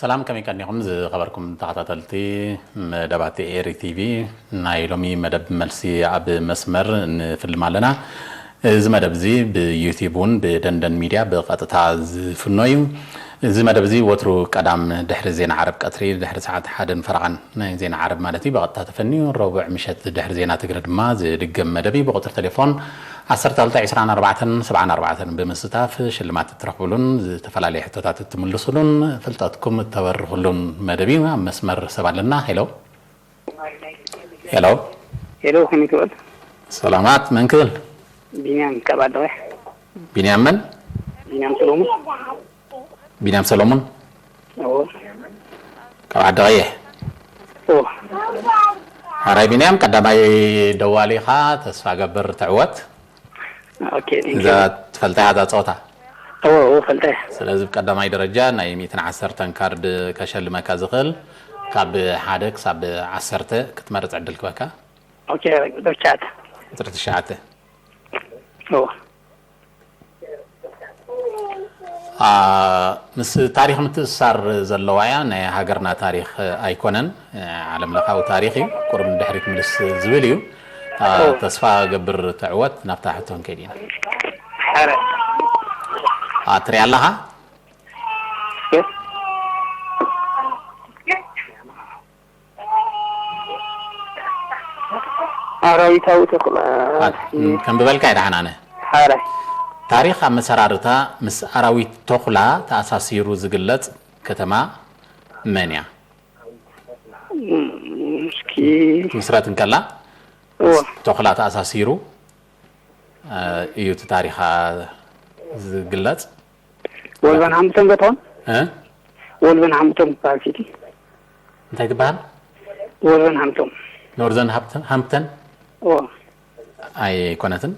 ሰላም፣ ከመይ ቀኒኹም ዝኸበርኩም ተኸታተልቲ መደባት ኤሪ ቲቪ? ናይ ሎሚ መደብ መልሲ ኣብ መስመር ንፍልም ኣለና። እዚ መደብ እዚ ብዩቲዩብ እውን ብደንደን ሚድያ ብቐጥታ ዝፍኖ እዩ። እዚ መደብ እዚ ወትሩ ቀዳም ድሕሪ ዜና ዓረብ ቀትሪ ድሕሪ ሰዓት ሓደን ፈረቓን ናይ ዜና ዓረብ ማለት እዩ ብቐጥታ ተፈንዩ ረቡዕ ምሸት ድሕሪ ዜና ትግረ ድማ ዝድገም መደብ እዩ። ብቁፅሪ ቴሌፎን ዓሰርተ ክልተ ዕስራን ኣርባዕተን ሰብዓን ኣርባዕተን ብምስታፍ ሽልማት እትረኽብሉን ዝተፈላለዩ ሕቶታት እትምልስሉን ፍልጠትኩም እተበርኽሉን መደብ እዩ። ኣብ መስመር ሰብ ኣለና። ሄሎ። ሄሎ። ሄሎ፣ ከመይ ትውዕል? ሰላማት፣ መን ክብል? ቢንያም ካብ ዓዲ ቀይሕ። ቢንያም መን? ቢንያም ሰሎሙን። ቢንያም ሰሎሙን? እዎ። ካብ ዓዲ ቀይሕ? እዎ። ሓራይ ቢንያም፣ ቀዳማይ ደዋሊኻ፣ ተስፋ ገብር ትዕወት። ኦኬ፣ thank you። እዛ ትፈልጣ እያ እዛ ጸወታ? እዎ፣ እዎ፣ ፈልጠ እየ። ስለዚ ብቀዳማይ ደረጃ ናይ ሚእትን ዓሰርተን ካርድ ከሸልመካ ዝኽእል ካብ ሓደ ክሳብ ዓሰርተ ክትመርጽ ዕድል ክበካ። ኦኬ፣ ቁጽሪ ትሽዓተ። ቁጽሪ ትሽዓተ። እዎ። አ፣ ምስ ታሪኽ ምትእስሳር ዘለዋ እያ። ናይ ሃገርና ታሪኽ ኣይኮነን፣ ዓለም ለኻዊ ታሪኽ እዩ። ቁሩብ ንድሕሪት ምልስ ዝብል እዩ። አ፣ ኦ። ተስፋ ገብር ትዕወት። ናብታ ሕቶ ክንከይድ ኢና። ሓረ። አ፣ ትሪኣ ኣለኻ? እ? ኣራዊታዊ ተኽላ። አ፣ ከም ብበልካ እየ ደሓን ኣነ። ሓረ። ታሪኽ ኣመሰራርታ ምስ ኣራዊት ተኹላ ተኣሳሲሩ ዝግለጽ ከተማ መን እያ? እም፣ እስኪ። ክትምስረት እንከላ እዎ። ምስ ተኹላ ተኣሳሲሩ፣ አ፣ እዩ እቲ ታሪኻ ዝግለጽ። ወልቨን ሃምፕተን ዶ ትኾን? እ? ወልቨን ሃምፕተን ትበሃል ሲቲ። እንታይ ትበሃል? ወልቨን ሃምፕተን። ኖርዘን ሃምፕተን፣ ሃምፕተን? እዎ። ኣይኮነትን።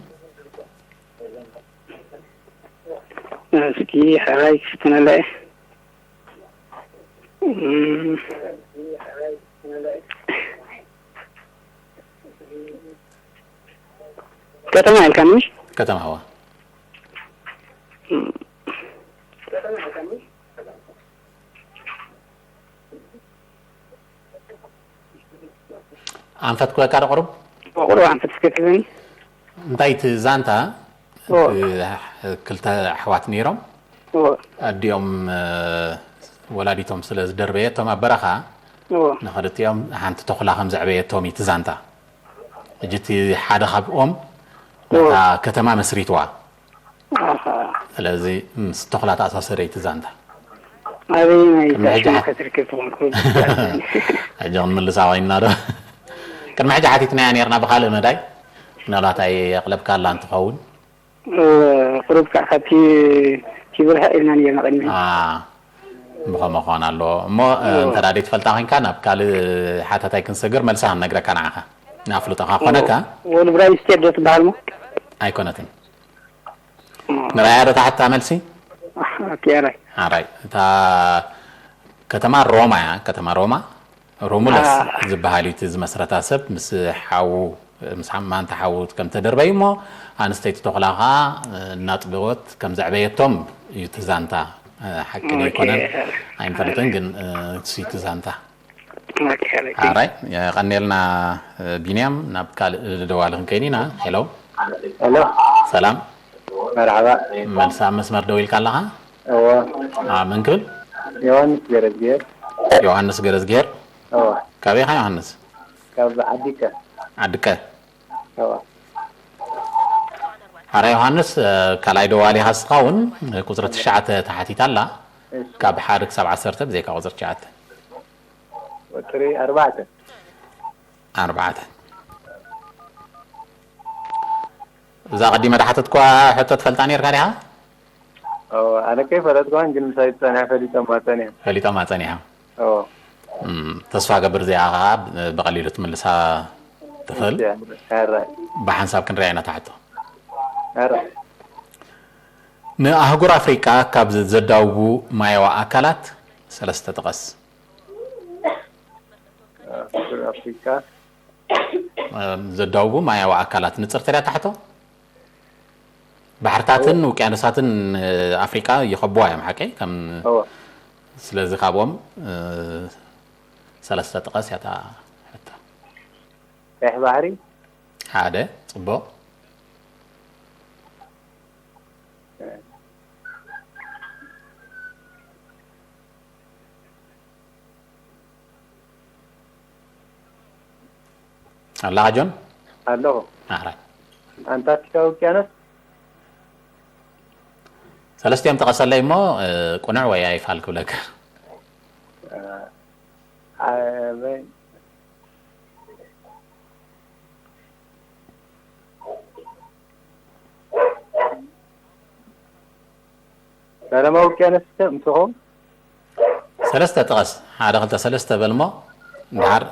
እስኪ ሕራይ ክፍትነላ እየ። እም። ከተማ ኢልካኒ ምሽ? ከተማ፣ እዋ። እም። ኣንፈት ክበካ ዶ ቁሩብ? ቁሩብ ኣንፈት እስከ ትብለኒ። እንታይ እቲ ዛንታ? ኦ። እቲ ክልተ ኣሕዋት ነይሮም። ኦ። ኣዲኦም፣ እ፣ ወላዲቶም ስለ ዝደርበየቶም ኣብ በረኻ፣ ኦ። ንኽልቲኦም ሓንቲ ተኹላ ከም ዘዕበየቶም እዩ እቲ ዛንታ። ሕጂ እቲ ሓደ ካብኦም ኦ። ነታ ከተማ መስሪትዋ። ኣሃ። ስለዚ ምስ ተኹላ ተኣሳሰረ እዩ እቲ ዛንታ። ኣበየናይ ቅድሚ ሕጂ ዛንታ ሓ-፣ ክትርከብ ትኾን? ሕጂ ክንምልሳ ኮይንና ዶ? ቅድሚ ሕጂ ሓቲትናያ ነርና ብኻልእ መዳይ። ምናልባት ኣየቕለብካላ እንትኸውን። እ፣ ቁሩብ ከዓ ካብቲ ኪብርሃ ኢልና ነርና ቅድሚ። አ፣ ብኸምኡ ክኾን ኣለዎ። እሞ፣ እ፣ እዎ። እንተ ደኣ ዘይትፈልጣ ኮይንካ ናብ ካልእ ሓታታይ ክንሰግር መልሳ ክንነግረካ ንዓኻ። ንኣፍልጦኻ ኮነካ። ወ-፣ ወልብራይ ስቴት ዶ ትበሃል እሞ? ኣይኮነትን። ንርኣያ ዶ ታሕታ መልሲ? ኦኬ፣ ኣራይ። ኣራይ። እታ ከተማ ሮማ እያ፣ ከተማ ሮማ። ሮሙለስ አ። ዝበሃል እዩ እቲ ዝመስረታ ሰብ፣ ምስ ሓዉ፣ ምስ ሓ-፣ ማንታ ሓዉ ከም ተደርበዩ እሞ፣ ኣንስተይቲ ተኹላ ኸኣ እናጥበወት ከም ዘዕበየቶም እዩ እቲ ዛንታ። ሓቂ ኦኬ። ኣይኮነን፣ ኣይንፈልጥን፣ ግን፣ እሱ እዩ እቲ ዛንታ። ኦኬ፣ ኦኬ። ኣራይ፣ የቐኔልና፣ ቢንያም፣ ናብ ካልእ ደዋሊ ክንከይድ ኢና። ሄሎ። ሄሎ። ሰላም። መርሓባ። መልሲ ኣብ መስመር ደው ኢልካ ኣለኻ? እወ። አ፣ መን ክብል? ዮሃንስ ገረዝግሄር። ዮሃንስ ገረዝግሄር? እወ። ካበይ ኢኻ ዮሃንስ? ካብ ዓዲቀ። ዓዲቀ? እወ። ሓራ ዮሃንስ፣ እ፣ ካልኣይ ደዋሊ ኢኻ ንስኻ እውን፣ እ፣ ቁፅሪ ትሽዓተ ተሓቲታ ኣላ። እሺ። ካብ ሓደ ክሳብ ዓሰርተ ብዘይካ ቁፅሪ ትሽዓተ። ቁፅሪ ኣርባዕተ። ኣርባዕተ። እዛ ቀዲመ ዝሓተትኳ ሕቶ ትፈልጣ ነይርካ ዲኻ? ኦ፣ ኣነ ከይፈለጥኳን ግን ምሳይ ዝፀንሐ ፈሊጦማ ፀኒሖም። ፈሊጦማ ፀኒሖም። ኦ። እም፣ ተስፋ ገብር እዚኣ ኸዓ ብ-፣ ብቐሊሉ ትምልሳ ትኽእል። እሺ፣ ኣረ። ብሓንሳብ ክንሪኣ ኢና እታ ሕቶ። ኣረ። ንኣህጉር ኣፍሪቃ ካብ ዘዳውቡ ማያዊ ኣካላት ሰለስተ ጥቀስ። ኣህጉር ኣፍሪቃ። እም፣ ዘዳውቡ ማያዊ ኣካላት ንጽርቲ ድያ እታ ሕቶ? ባሕርታትን እወ። ውቅያኖሳትን፣ እ፣ ኣፍሪቃ ይኸብዋ እዮም፣ ሓቀይ? ከም እወ። ስለዚ ካብኦም እ፣ ሰለስተ ጥቀስ ያታ ሕቶ። ቀይሕ ባሕሪ። ሓደ ጽቡቕ። ኣላኻ ጆን? ኣለኹ። ኣሕራይ። ኣንታርክቲካ ውቅያኖስ። ሰለስቲኦም ጠቐሰለይ እሞ እ፣ ቁኑዕ ወይ ኣይፋል ክብለካ። ኣበይ? ሰላማዊ ውቅያኖስ ከ ምስኹም? ሰለስተ ጥቀስ፣ ሓደ ክልተ ሰለስተ በል እሞ፣ እንድሓር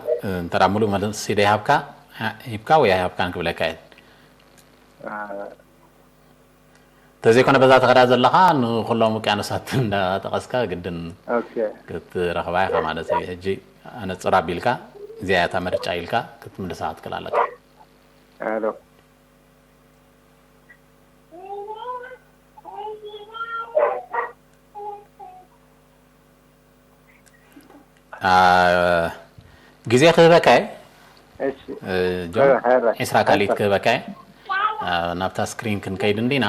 እንተ ደኣ ምሉእ መልሲ ደይሃብካ፣ ሂብካ ወይ ኣይሃብካን ክብለካ እየ። ተዘይኮነ በዛ ትኸዳ ዘለኻ ንኹሎም ውቅያኖሳት እንዳጠቐስካ ግድን ክትረኽባ ኢኻ ማለት እዩ። ሕጂ ኣነጽር ኣቢልካ እዚኣ እያ እታ ምርጫ ኢልካ ክትምልሳ ክትክእል ኣለካ። ግዜ ክህበካ እየ። ዒስራ ካሊት ክህበካ እየ። ናብታ ስክሪን ክንከይድ እንዲና።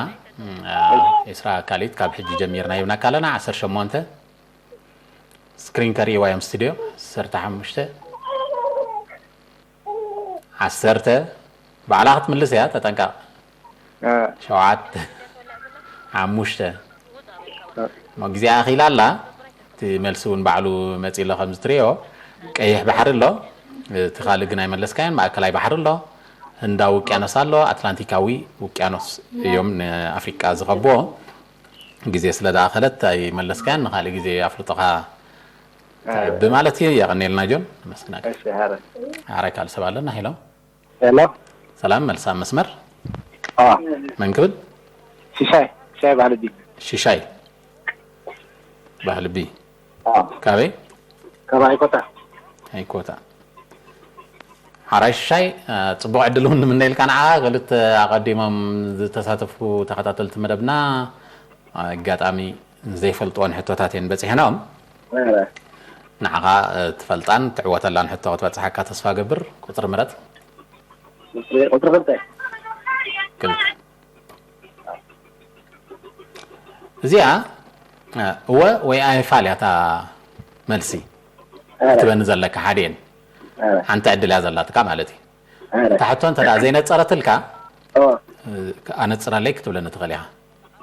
ዒስራ ካሊት ካብ ሕጂ ጀሚርና ሂብናካ ኣለና። ዓሰርተ ሸሞንተ ስክሪን ከርእይዋ እዮም ስቱድዮ። ዓሰርተ ሓሙሽተ፣ ዓሰርተ፣ ባዕላ ክትምልስ እያ፣ ተጠንቀቕ። ሸውዓተ፣ ሓሙሽተ። እሞ ግዜኣ ኣኺላ ኣላ። እቲ መልሲ እውን ባዕሉ መፂእ ኣሎ፣ ከምዚ ትሪኦ ቀይሕ ባሕሪ ኣሎ። እቲ ካልእ ግን ኣይመለስካዮን። ማእከላይ ባሕሪ ኣሎ፣ ህንዳዊ ውቅያኖስ ኣሎ፣ ኣትላንቲካዊ ውቅያኖስ እዮም ንኣፍሪቃ ዝኸብዎ። ግዜ ስለ ዝኣኸለት ኣይመለስካዮን። ንኻልእ ግዜ ኣፍልጦኻ ትዕቢ ማለት እዩ። የቐንየልና ጆን፣ ነመስግነካ። ሓራይ ካልእ ሰብ ኣለና። ሄሎ። ሄሎ። ሰላም፣ መልሲ ኣብ መስመር። አ መን ክብል? ሽሻይ ሽሻይ ባህልቢ። ሽሻይ ባህልቢ። አ ካበይ? ካብ ኣይኮታ። ኣይኮታ። ሓራይ ሽሻይ፣ አ፣ ጽቡቕ ዕድል እውን ንምነየልካ ንዓኻ። ክልተ ኣቐዲሞም ዝተሳተፉ ተኸታተልቲ መደብና፣ አ፣ ኣጋጣሚ ዘይፈልጥዎን ሕቶታት እየን በጺሐናኦም። ኧረ ንዓኻ፣ እ፣ ትፈልጣን ትዕወተላን ሕቶ ክትበጽሓካ ተስፋ ገብር። ቁጽሪ ምረጥ። ቁጽሪ ክልተ። ክልተ። እዚኣ፣ እ፣ እወ ወይ ኣይፋል እያ እታ መልሲ። ኧረ ክትበኒ ዘለካ ሓዲኤን። ኧረ ሓንቲ ዕድል እያ ዘላትካ ማለት እዩ። ኧረ እታ ሕቶ እንተ ደኣ ዘይነጸረትልካ፣ ኦ እ፣ ኣነጽረለይ ክትብለኒ ትኽእል ኢኻ።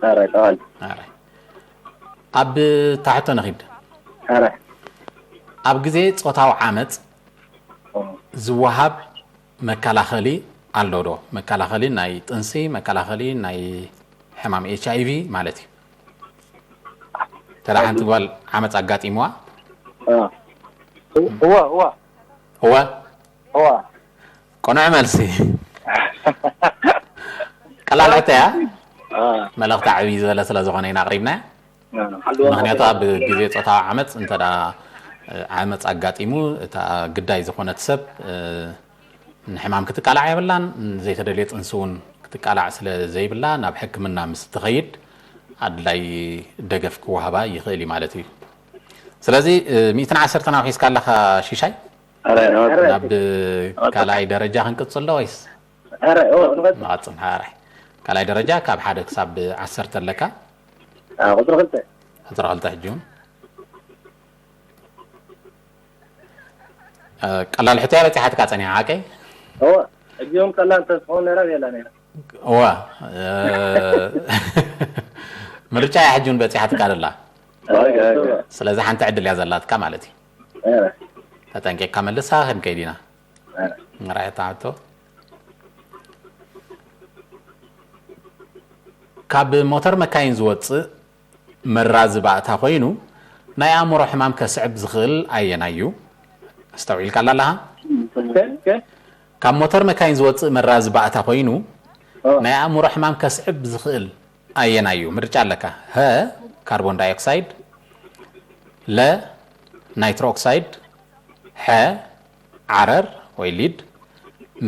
ኧረ ቀዋል ኣረ። ኣብ ታሕቶ ንኺድ። ኧረ ኣብ ግዜ ጾታዊ ዓመጽ ኦ ዝወሃብ መከላኸሊ ኣሎ ዶ? መከላኸሊ ናይ ጥንሲ፣ መከላኸሊ ናይ ሕማም ኤች ኣይ ቪ ማለት እዩ። ተዳ ሓንቲ ጓል ዓመጽ ኣጋጢምዋ? ኦ እወ እወ እወ፣ እወ ቅኑዕ መልሲ። ቀላል ሕቶ እያ። አ መልእኽታ ዕብይ ዝበለ ስለ ዝኾነ ኢና ኣቕሪብናያ። ሓልዋ ምኽንያቱ ኣብ ግዜ ጾታዊ ዓመጽ እንተ ደኣ ዓመጽ ኣጋጢሙ፣ እታ ግዳይ ዝኾነት ሰብ፣ እ፣ ንሕማም ክትቃላዕ የብላን። ዘይተደልየ ጥንሲ እውን ክትቃላዕ ስለ ዘይብላ፣ ናብ ሕክምና ምስ ትኸይድ ኣድላይ ደገፍ ክወሃባ ይኽእል እዩ ማለት እዩ። ስለዚ፣ እ፣ ሚእትን ዓሰርተን ኣውሒስካ ኣለኻ ሽሻይ። ኧረ ኧረ ናብ ካልኣይ ደረጃ ክንቅጽል ዶ ወይስ? ኧረ ኦ ንቐጽል። ሓራይ ካልኣይ ደረጃ ካብ ሓደ ክሳብ ዓሰርተ ኣለካ። አ ቁጽሪ ክልተ። ቁጽሪ ክልተ ሕጂ እውን። እ፣ ቀላል ሕቶ እያ በጺሓትካ ጸኒሓ፣ ሓቀይ? እወ ሕጂ እውን ቀላል ተስፋውን ነራ የላ ነራ። እዋ፣ እ፣ ምርጫ እያ ሕጂ እውን በጺሓትካ ደላ። ስለዚ ሓንቲ ዕድል እያ ዘላትካ ማለት እዩ። ኧረ ተጠንቂቕካ መልሳ፣ ክንከይድ ኢና። ኧረ ንርኣያ እታ ሕቶ። ካብ ሞተር መካይን ዝወጽእ መራዚ ባእታ ኮይኑ ናይ ኣእምሮ ሕማም ከስዕብ ዝኽእል ኣየናይ እዩ? ኣስተውዒልካላ ኣለኻ? እስከ እስከ ካብ ሞተር መካይን ዝወጽእ መራዚ ባእታ ኮይኑ ኦ ናይ ኣእምሮ ሕማም ከስዕብ ዝኽእል ኣየናይ እዩ? ምርጫ ኣለካ። ሀ ካርቦን ዳይኦክሳይድ፣ ለ ናይትሮ ኦክሳይድ፣ ሐ ዓረር ወይ ሊድ፣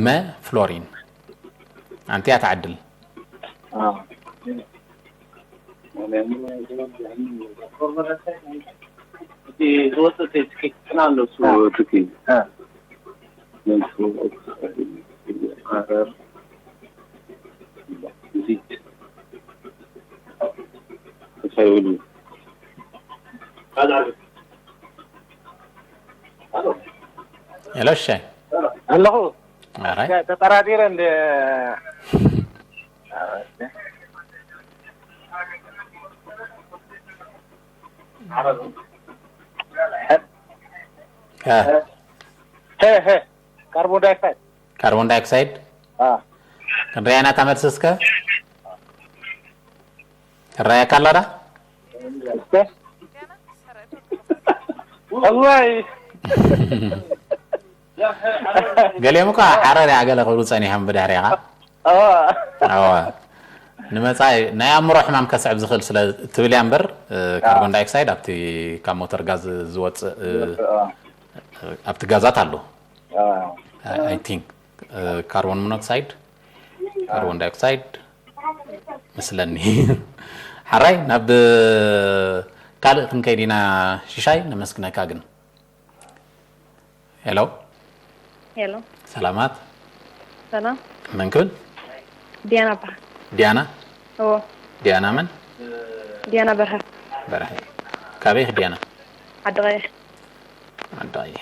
መ ፍሎሪን። ኣንቲ እያ ትዓድል። አ። አ። እቲ ዝወፅእ ትኬት ጥና ኣሎ። እሱ ትኬት እ። ሄሎ፣ እሺ። ኣለኹ። ኣራይ ተጠራጢረ እንደ እ፣ ሄ ሄ ካርቦን ዳይኦክሳይድ ካርቦን ዳይኦክሳይድ አ ክንሪኣ ኢና። እታ መልሲ እስከ ትረኣየካ ኣላ ዳ? እስከ ወላሂ ገሊኦም እኳ ሓረር እያ ገለ ክብሉ ጸኒሖም ብድሕሪኻ። አ ኣዋ፣ ንመጻኢ ናይ ኣእምሮ ሕማም ከስዕብ ዝኽእል ስለ ትብል እያ እምበር፣ እ፣ ካርቦን ዳይኦክሳይድ ኣብቲ ካብ ሞተር ጋዝ ዝወጽእ፣ እ፣ ኣብቲ ጋዛት ኣሎ። አ I think፣ እ፣ ካርቦን ሞኖክሳይድ፣ ካርቦን ዳይኦክሳይድ መስለኒ። ሓራይ ናብ ካልእ ክንከይድ ኢና። ሽሻይ፣ ነመስግነካ ግን። ሄሎ፣ ሄሎ፣ ሰላማት። ሰላም። መን ክብል? ዲያና በሃል። ዲያና። እዎ፣ ዲያና መን? ዲያና በርሀ። በርሀ። ካበይ ኢኺ ዲያና? ዓዲ ቀይሕ። ዓዲ ቀይሕ።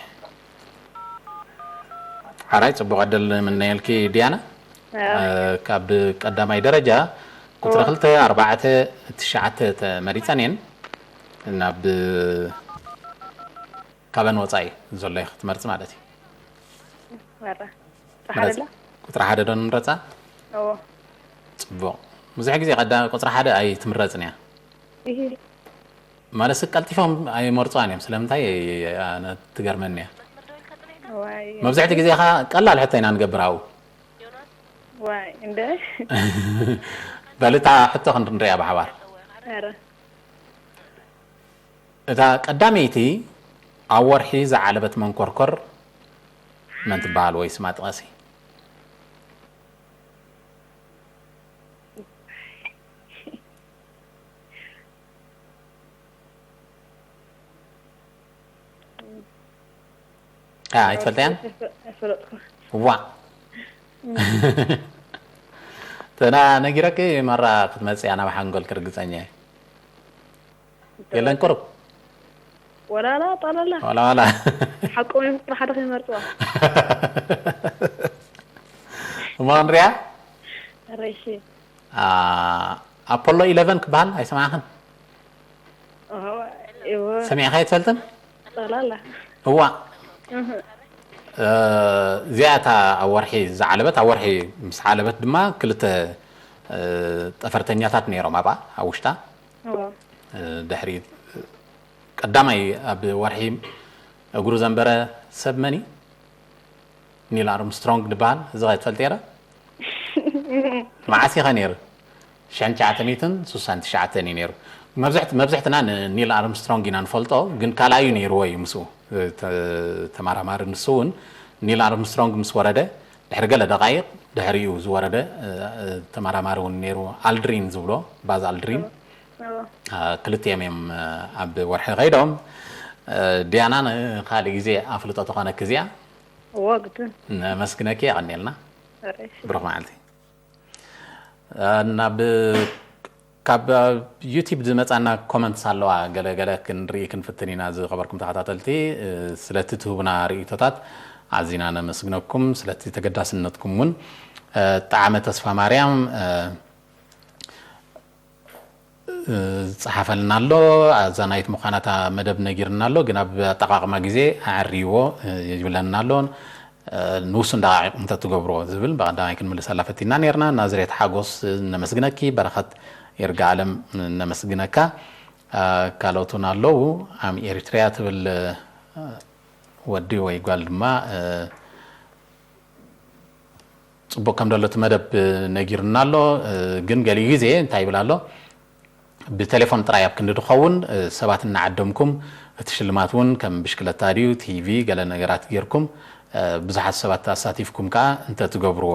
ሓራይ፣ ጽቡቕ ዕድል ምነየልኪ ዲያና። ካብ ቀዳማይ ደረጃ ቁጽሪ ክልተ፣ ኣርባዕተ፣ ትሽዓተ ተመሪጸን እየን። ናብ ካበን ወጻኢ ዘሎ ኢኺ ክትመርጺ ማለት እዩ። መረ። ምረጽ። ቁጽሪ ሓደ ዶ ንምረጻ? እዎ። ጽቡቕ። ብዙሕ ግዜ ቀዳማይ ቁጽሪ ሓደ ኣይትምረጽን እያ። ይሂ። ማለት ቀልጢፎም ኣይመርጽዋን እዮም። ስለምንታይ ኣነ ትገርመኒ እያ። ዋይ። መብዛሕትኡ ግዜ ኸኣ ቀላል ሕቶ ኢና ንገብር ኣብኡ። ዋይ እንደ በል እታ ሕቶ ክንሪኣ ብሓባር። ኧረ። እታ ቀዳመይቲ ኣብ ወርሒ ዝዓለበት መንኮርኮር መን ትበሃል ወይ ስማ ጥቐሲ? ኣ፣ ኣይትፈልጥያን? ኣይፈለጥኩ። ዋ። ተና ነጊረኪ መራ ክትመጽያ ናብ ሓንጎል ክርግጸኛ እየ። የለን ቁሩብ ወላላ ጣላላ። ዋላ ዋላ። ሓቆም እዮም ቁጥሪ ሓደ ከይመርጽዋ። እሞ ክንሪኣ? ረሺ። ኣ፣ ኣፖሎ ኢለቨን ክበሃል ኣይሰማዕኽን? እዎ፣ እዎ። ሰሚዕኻ ኣይትፈልጥን? ጣላላ። እዋ። እህ። እ፣ እዚኣ እታ ኣብ ወርሒ ዝዓለበት፣ ኣብ ወርሒ ምስ ዓለበት ድማ ክልተ፣ እ፣ ጠፈርተኛታት ነይሮም ኣብኣ፣ ኣብ ውሽጣ። እዎ። እ፣ ድሕሪ ቀዳማይ ኣብ ወርሒ እግሩ ዘንበረ ሰብ መን እዩ? ኒል ኣርምስትሮንግ ዝበሃል፣ እዚ ኸ ትፈልጥዮ ዶ? መዓስ እዩ ኸ ነይሩ? ሽሕን ትሽዓተ ሚእትን ስሳን ትሽዓተን እዩ ነይሩ። መብዝሕት-፣ መብዝሕትና ንኒል ኣርምስትሮንግ ኢና ንፈልጦ፣ ግን ካልኣዩ ነይርዎ እዩ ምስኡ። ተ-፣ ተመራማሪ ንሱ እውን ኒል ኣርምስትሮንግ ምስ ወረደ፣ ድሕሪ ገለ ደቃይቕ ድሕሪኡ ዝወረደ፣ እ፣ እ፣ ተመራማሪ እውን ነይሩ፣ ኣልድሪን ዝብሎ፣ ባዝ ኣልድሪን። እዎ። እ፣ ክልቲኦም እዮም፣ እ፣ ኣብ ወርሒ ኸይዶም። እ፣ ዲያና ንኻልእ ግዜ ኣፍልጦ ተኾነኪ እዚኣ። እዎ፣ ግድን። ነመስግነኪ፣ የቐንየልና። ርኢሽ። ብሩኽ መዓልቲ። እ፣ ናብ፣ ካብ ዩቲዩብ ዝመጻና ኮመንትስ ኣለዋ፣ ገለ ገለ ክንርኢ ክንፍትን ኢና። ዝኸበርኩም ተኸታተልቲ፣ እ፣ ስለቲ ትህቡና ርእይቶታት ኣዚና ነመስግነኩም፣ ስለቲ ተገዳስነትኩም እውን። እ፣ ጣዕመ ተስፋ ማርያም፣ እ፣ እ፣ ዝጸሓፈልና ኣሎ። ኣዛናይት ምዃና እታ መደብ ነጊርና ኣሎ፣ ግን ኣብ ኣጠቓቕማ ግዜ ኣዕርይዎ፣ እ፣ ይብለና ኣሎ። እ፣ ንውሱን ደቓቒቕ እንተትገብርዎ ዝብል ብቐዳማይ ክንምልሰላ ፈቲና ነይርና። ናዝሬት ሓጎስ፣ ነመስግነኪ። በረኸት ይርጋኣለም፣ ነመስግነካ። እ፣ ካልኦት እውን ኣለዉ። ኣም ኤሪትሪያ ትብል፣ እ፣ ወዲ ወይ ጓል ድማ፣ እ፣ ጽቡቕ ከም ዘሎ እቲ መደብ ነጊሩና ኣሎ። እ፣ ግን ገሊኡ ግዜ እንታይ ይብል ኣሎ? ብቴሌፎን ጥራይ ኣብ ክንዲ ድኸውን፣ እ፣ ሰባት እናዓደምኩም፣ እቲ ሽልማት እውን ከም ብሽክለታ ድዩ፣ ቲቪ፣ ገለ ነገራት ጌርኩም፣ እ፣ ብዙሓት ሰባት ኣሳቲፍኩም ከኣ እንተትገብርዎ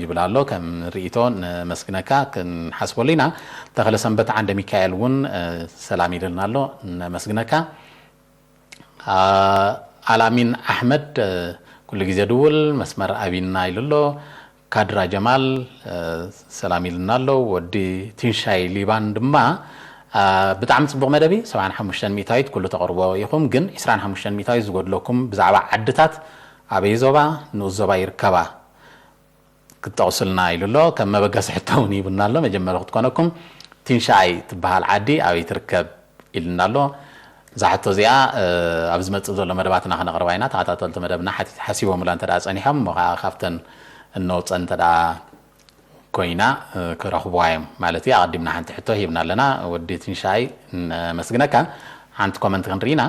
ይብል ኣሎ። ከም ርእይቶ ነመስግነካ፣ ክንሓስበሉ ኢና። ተኽለ ሰንበት ዓንደ ሚካኤል እውን፣ እ፣ ሰላም ኢልልና ኣሎ። ነመስግነካ። ኣላሚን ኣሕመድ ኩሉ ግዜ ድውል መስመር ኣቢና ኢሉ ኣሎ። ካድራ ጀማል ሰላም ኢልና ኣሎ። ወዲ ቲንሻይ ሊባን ድማ ብጣዕሚ ፅቡቕ መደብ እዩ። ሰብዓን ሓሙሽተን ሚእታዊት ኩሉ ተቕርቦ ኢኹም፣ ግን ዕስራን ሓሙሽተን ሚእታዊት ዝጎድለኩም ብዛዕባ ዓድታት ኣበይ ዞባ ንኡስ ዞባ ይርከባ ክትጠቕሱልና ኢሉ ኣሎ። ከም መበገሲ ሕቶ እውን ሂቡና ኣሎ። መጀመሪ ክትኮነኩም ቲንሻይ ትበሃል ዓዲ ኣበይ ትርከብ ኢልና ኣሎ። እዛ ሕቶ እዚኣ ኣብ ዝመፅእ ዘሎ መደባትና ክነቕርባ ኢና። ተኸታተልቲ መደብና ሓሲቦምላ እንተ ጸኒሖም እሞ ከዓ ካብተን እነውፀን እንተ ኮይና ክረኽቡዋ እዮም ማለት እዩ። ኣቐዲምና ሓንቲ ሕቶ ሂብና ኣለና። ወዲ ትንሻይ ነመስግነካ። ሓንቲ ኮመንት ክንርኢ ኢና።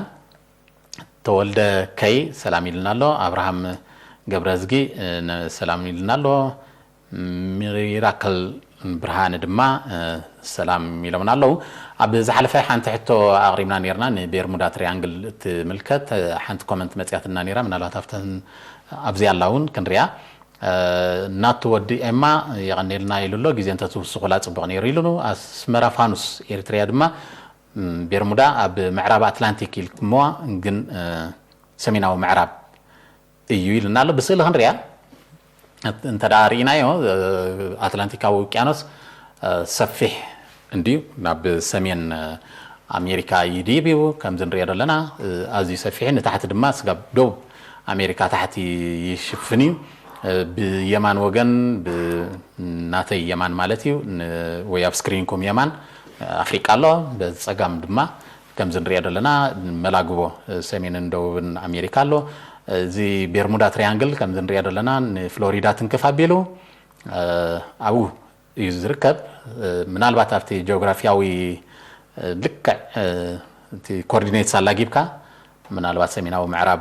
ተወልደ ከይ ሰላም ኢልና ኣሎ። ኣብርሃም ገብረዝጊ ሰላም ኢልና ኣሎ። ሚራክል ብርሃነ ድማ ሰላም ኢሎምና ኣለዉ። ኣብ ዝሓለፈ ሓንቲ ሕቶ ኣቕሪብና ነርና፣ ንቤርሙዳ ትሪያንግል እትምልከት ሓንቲ ኮመንት መፅያትና ነራ። ምናልባት ኣብተን ኣብዚ ኣላ እውን ክንሪያ። ናቱ ወዲ ኤማ የቐኔልና ኢሉ ኣሎ። ግዜ እንተትውስኹላ ፅቡቕ ነይሩ ኢሉ። ኣስመራ ፋኑስ ኤርትርያ ድማ ቤርሙዳ ኣብ ምዕራብ ኣትላንቲክ ኢልኩምዋ፣ ግን ሰሜናዊ ምዕራብ እዩ ኢልና ኣሎ። ብስእሊ ክንሪኣ እንተ ደኣ ርኢናዮ ኣትላንቲካዊ ውቅያኖስ ሰፊሕ እንድዩ፣ ናብ ሰሜን ኣሜሪካ ይድይብ እዩ። ከምዚ ንሪኦ ዘለና ኣዝዩ ሰፊሕ፣ ንታሕቲ ድማ ስጋብ ደቡብ ኣሜሪካ ታሕቲ ይሽፍን እዩ። ብየማን ወገን፣ ብናተይ የማን ማለት እዩ፣ ወይ ኣብ ስክሪንኩም የማን ኣፍሪቃ ኣሎ። በዚ ጸጋም ድማ ከምዚ ንሪኦ ዘለና መላግቦ ሰሜንን ደቡብን ኣሜሪካ ኣሎ። እዚ ቤርሙዳ ትሪያንግል ከምዚ ንሪኦ ዘለና ንፍሎሪዳ ትንክፍ ኣቢሉ ኣብኡ እዩ ዝርከብ። ምናልባት ኣብቲ ጂኦግራፊያዊ ልክዕ እቲ ኮኦርዲኔትስ ኣላጊብካ ምናልባት ሰሜናዊ ምዕራብ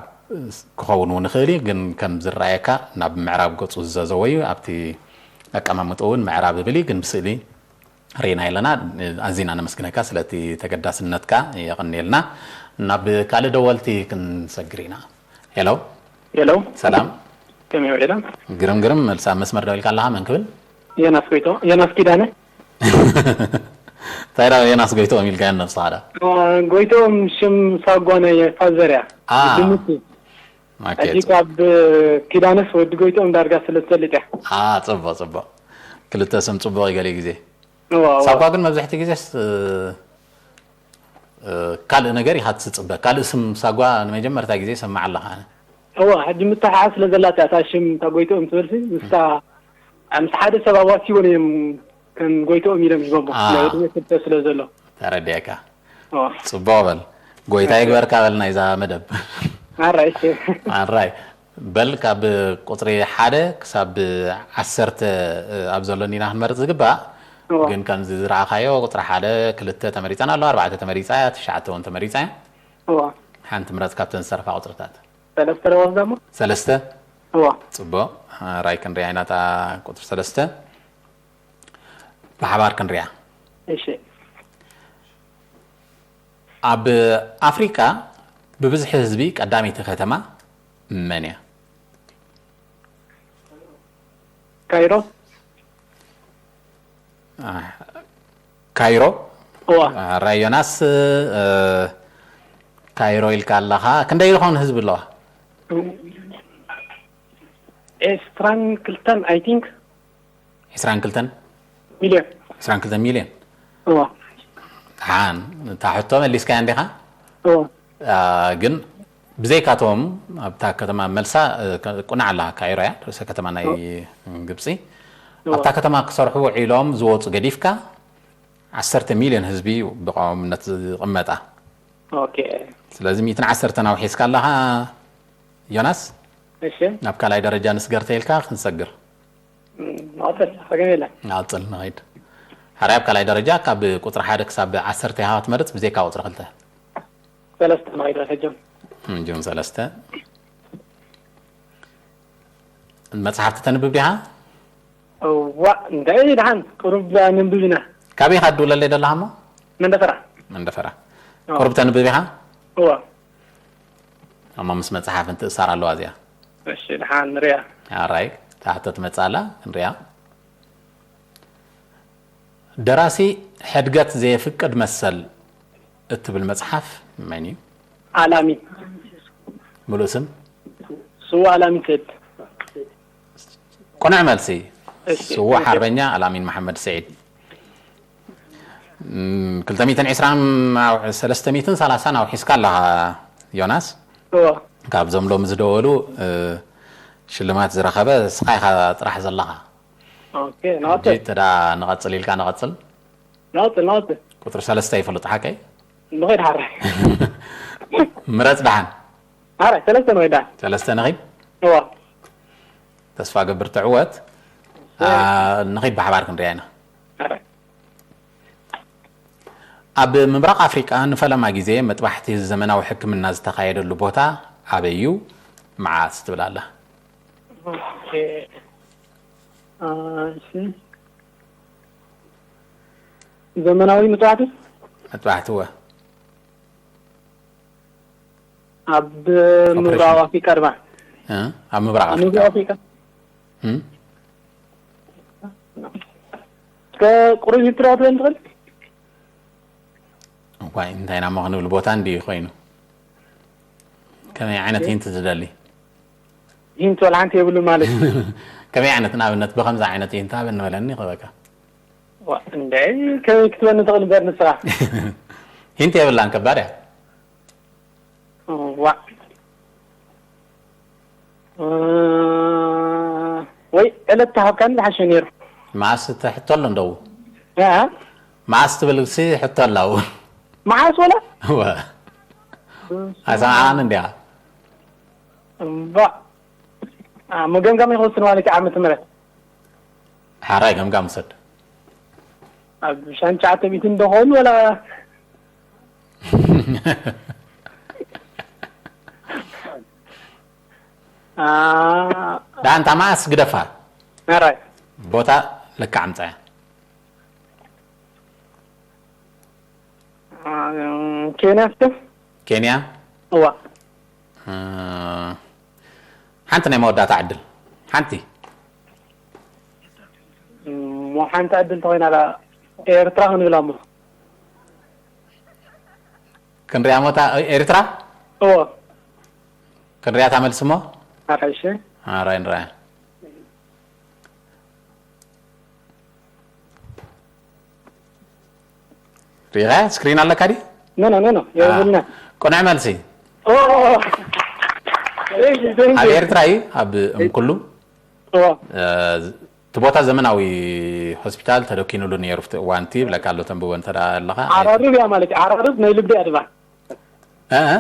ክኸውን እውን ይኽእል እዩ፣ ግን ከም ዝረኣየካ ናብ ምዕራብ ገፁ ዝዘዘወ እዩ። ኣብቲ ኣቀማምጥኡ እውን ምዕራብ ይብል እዩ፣ ግን ብስእሊ ርኢና ኣለና። ኣዚና ነመስግነካ ስለቲ ተገዳስነትካ፣ የቐንየልና። ናብ ካልእ ደወልቲ ክንሰግር ኢና። ሄሎ። ሄሎ። ሰላም። ከመይ ውዒሎም? ግርም ግርም። መልሳ ኣብ መስመር ደው ኢልካ ኣለኻ። መን ክብል? ዮናስ ጎይቶ-፣ ዮናስ ኪዳነ። እንታይ ደኣ ዮናስ ጎይቶኦም ኢልካ ነብስኻ ደኣ? አ፣ ጎይቶኦም ሽም ሳጓ ናይ ፋዘር እያ። አ። ድምፂ። ኦኬ፣ ሕጂ ጽቡቕ። ካብ ኪዳነስ ወዲ ጎይቶኦም ዳርጋ ስለ ትፈልጥ እያ። አ፣ ጽቡቕ፣ ጽቡቕ። ክልተ ስም ጽቡቕ እዩ ገለ ግዜ። እዋ፣ እዋ። ሳጓ ግን መብዛሕትኡ ግዜስ፣ እ፣ እ፣ ካልእ ነገር ኢኻ ትጽበ። ካልእ ስም ሳጓ ንመጀመርታ ግዜ ይሰምዕ ኣለኻ ኣነ። እዋ፣ ሕጂ ምትሕሓዝ ስለ ዘላታ እታ ሽም እታ ጎይቶኦም ትበልሲ፣ ምስታ፣ ምስ ሓደ ሰብ ኣዋሲቦም እዮም ከም ጎይቶኦም ኢሎም ሂቦሞ። አ። ናይ ዕድመ ክልተ ስለ ዘሎ። ተረዲኤካ። እዋ። ጽቡቕ በል። ጎይታ ኦኬ። ይግበርካ በል ናይዛ መደብ። ኣራይ፣ እሺ። ኣራይ። በል ካብ ቁጽሪ ሓደ ክሳብ ዓሰርተ ኣብ ዘሎ ኢና ክንመርጽ ዝግባእ። እዋ። ግን ከምዚ ዝረኣኻዮ ቁጽሪ ሓደ፣ ክልተ ተመሪጸን ኣለዋ፣ ኣርባዕተ ተመሪጻ እያ፣ ትሽዓተ እውን ተመሪጻ እያ። እዋ። ሓንቲ ምረጽ ካብተን ዝተረፋ ቁጽርታት። ሰለስተ ዶ ወስዳ እሞ? ሰለስተ? እዋ። ጽቡቕ። ራይ ክንሪኣ ኢና እታ ቁጽሪ ሰለስተ። ብሓባር ክንሪኣ። እሺ። ኣብ ኣፍሪቃ ብብዝሒ ህዝቢ ቀዳመይቲ ከተማ መን እያ? ካይሮ። አ፣ ካይሮ? እዋ። አ፣ ራይ ዮናስ፣ እ፣ ካይሮ ኢልካ ኣለኻ። ክንደይ ዝኾን ህዝቢ ኣለዋ? ዕስራን ክልተን፣ I think። ዕስራን ክልተን? ሚልዮን። ዕስራን ክልተን ሚልዮን? እዋ። ደሓን፣ እታ ሕቶ መሊስካያ እንዲኻ? እዋ። አ፣ ግን ብዘይካቶም ኣብታ ከተማ መልሳ፣ እ፣ ከ-፣ ቁናዕ ኣላ፣ ካይሮ እያ፣ ርእሰ ከተማ ናይ እዋ። ግብጺ። እዋ። ኣብታ ከተማ ክሰርሑ ውዒሎም ዝወጹ ገዲፍካ፣ ዓሰርተ ሚልዮን ህዝቢ እዩ ብቐዋምነት ዝቕመጣ። ኦኬ። ስለዚ ሚእትን ዓሰርተን ኣውሒስካ ኣለኻ ዮናስ? እሺ። ናብ ካልኣይ ደረጃ ንስገር ተኢልካ ክንሰግር። እም፣ ንቐጽል፣ ጸገም የለን። ንቐጽል፣ ንኸይድ። ሕራይ ኣብ ካልኣይ ደረጃ ካብ ቁጽሪ ሓደ ክሳብ ዓሰርተ ኢኻ ክትመርጽ ብዘይካ ቁጽሪ ክልተ። ሰለስተ ንኸይድ ሕጂ። እም፣ ጁን ሰለስተ። መጽሓፍቲ ተንብብ ዲኻ? እዋ፣ እንታይ ደሓን፣ ቁሩብ ነንብብ ኢና። ካበይ ኢኻ ትድውለለይ ደለኻ እሞ? መንደፈራ። መንደፈራ። እዋ። ቁሩብ ተንብብ ኢኻ? እዋ። እሞ ምስ መጽሓፍ እንትእሳር ኣለዋ እዚኣ። እሺ፣ ደሓን ንሪኣ። ኣራይ፣ እታ ሕቶ ትመጽእ ኣላ፣ ክንሪኣ። ደራሲ ሕድገት ዘየፍቅድ መሰል እትብል መጽሓፍ መን እዩ? ኣላሚ። ምሉእ ስም? ስዋእ ኣላሚን ሰይድ። ቅኑዕ መልሲ። እሺ፣ ስዉእ እሺ። ሓርበኛ ኣላሚን መሓመድ ስዒድ። እም፣ ክልተ ሚእትን ዕስራን ኣብ፣ ሰለስተ ሚእትን ሰላሳን ኣውሒስካ ኣለኻ ዮናስ። እዎ። ካብዞም ሎሚ ዝደወሉ፣ እ፣ ሽልማት ዝረኸበ ስኻ ኢኻ ጥራሕ ዘለኻ። ኦኬ፣ ናወጥ። ሕጂ ተዳ ንቐጽል ኢልካ ንቐጽል። ናወጥ፣ ናወጥ። ቁጽሪ ሰለስተ ይፈልጥ ሓቀይ? ንኸይድ ሓራይ። ምረጽ ደሓን። ሓራይ፣ ሰለስተ ንኸይድ ደሓን። ሰለስተ ንኺድ። እዎ። ተስፋ ገብር ትዕወት። አ፣ ንኺድ ብሓባር ክንሪኣ ኢና። ሓራይ። ኣብ ምብራቕ ኣፍሪቃ ንፈለማ ግዜ መጥባሕቲ ዘመናዊ ሕክምና ዝተኻየደሉ ቦታ ኣበይ እዩ? መዓስ ትብል ኣላ? ኦኬ። አ፣ እሺ። ዘመናዊ መጥባሕቲ? መጥባሕቲ እወ። ኣብ ምብራቕ ኣፍሪቃ ድማ? እ? ኣብ ምብራቕ ኣብ ኣፍሪቃ። ምብራቕ ኣፍሪቃ? እም? እስከ ቁሩብ ሂስትሪ ክትበን ትኽእል? እዋይ፣ እንታይ ኢና እሞ ክንብል፣ ቦታ እንድዩ ኮይኑ። ከመይ ዓይነት ሂንት ትደሊ? ሂንት ወላ ሓንቲ የብሉ ማለት እዩ። ከመይ ዓይነት፣ ንኣብነት ብኸምዚ ዓይነት ሂንት ሃበኒ በለኒ ክበካ። ዋ፣ እንደ ከመይ ክትበኒ ትኽእል እምበር ንስኻ? ሂንት የብላን፣ ከባድ እያ። ዋ። እ፣ ወይ ዕለት ተሃብካኒ ዝሓሸ ነይሩ። መዓስ እቲ ሕቶ ኣሎ እንደው? እ? መዓስ ትብል ሲ ሕቶ ኣላው። መዓስ ወላ? እወ። ኣይሰማዕካን እንዲያ። እምባ። አ፣ መገምጋም ይኸውስን ማለት እዩ ዓመተ ምህረት። ሓራይ ገምጋም ውሰድ። ኣብ ሻንቻ ዓተቢት እንደኾኑ ወላ? አ፣ ደኣ እንታ መዓስ ግደፋ። ኣራይ። ቦታ ልክዕ ኣምጻያ። አ፣ ኬንያ እስከ? ኬንያ? እዋ። እ፣ ሓንቲ ናይ መወዳእታ ዕድል። ሓንቲ። እሞ ሓንቲ ዕድል ተኾይና ላ ኤርትራ ክንብላ እሞ። ክንሪኣ ሞታ ኤርትራ? እዎ። ክንሪኣ እታ መልሲ እሞ? ኣራይ እሺ። ኣራይ ንሪኣ። ሪኢኻ ስክሪን ኣለካ ድዩ? ኖ፣ ኖ፣ ኖ፣ ኖ፣ የብልና። ቅኑዕ መልሲ። ኦ፣ thank you, thank ኣብ you። ኤርትራ እዩ፣ ኣብ እምኩሉ። እዎ። እ፣ እቲ ቦታ ዘመናዊ ሆስፒታል ተደኪኑሉ ነይሩ፣ ኣብቲ እዋን እቲ ይብለካ ኣሎ፣ ተንብቦ እንተ ደኣ ኣለኻ። ዓራርብ እያ ማለት እዩ። ዓራርብ ናይ ልቢ እያ ድማ። እ፣ እ?